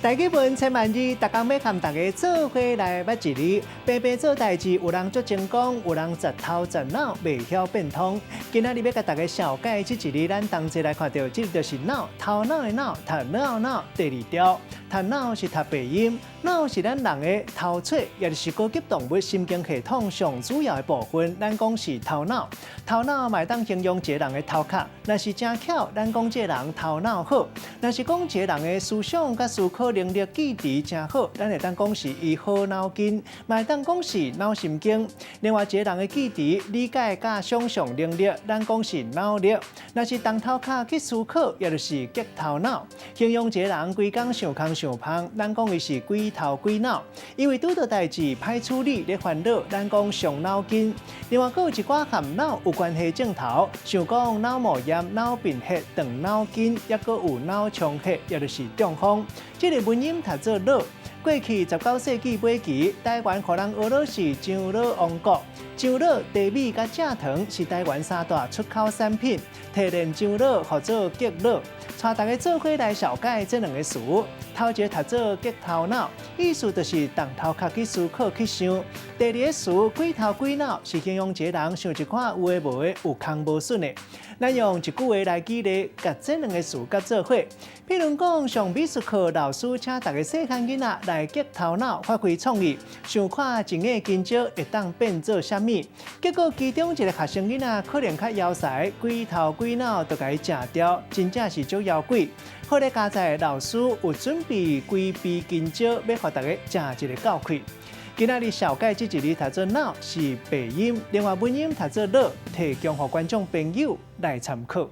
台語文千萬字，逐工欲佮大家做伙來捌一字，平平做代誌，有人足精光，有人窒頭窒腦，袂曉變通。今仔日欲共大家紹介這一字，咱同齊來看著，這个就是腦，頭腦的腦，讀腦腦，第二調，讀腦是讀白音，腦是咱人的頭殼，也就是高級動物神經系統上主要的部分。咱講是頭腦，頭腦嘛會當形容一个人的頭殼。若是誠巧，咱講這个人頭腦好；若是講一個人的思想佮思考能力記憶誠好，咱會當講是伊好腦筋，嘛會當講是腦神經。另外一個人的記憶、理解佮想像能力，咱講是腦力。若是動頭殼去思考，也就是激頭腦。形容一個人規工想空想芳，咱講伊是鬼頭鬼腦。因為拄著代誌歹處理咧煩惱，咱講傷腦筋。另外，閣有一寡和腦有關係症頭，像講腦膜炎、腦貧血、斷腦筋，抑閣有腦充血，也就是中風。這个文音讀做腦。過去19世紀尾期，台灣予人訛做是樟腦王國。樟腦、茶米佮蔗糖是台灣三大出口產品。提煉樟腦號做激腦。帶大家做伙來紹介這兩个詞。頭一个讀做激頭腦，意思就是動頭殼去思考去想。第二个詞鬼頭鬼腦，是形容一个人想一寡有的無的，有空無筍的。咱用一句話來舉例，共這兩个詞佮做伙。譬如講，上美術課老師請逐个細漢囡仔來激頭腦，發揮創意，想看一眼香蕉會當變做啥物。結果其中一个學生囡仔可能較枵才，鬼頭鬼腦就共伊食掉，真正是足枵鬼。好咧，佳哉老師有準備幾支香蕉，欲予大家食一个夠氣。今仔日紹介這一字讀做腦是白音，另外文音讀做腦，提供予觀眾朋友來參考。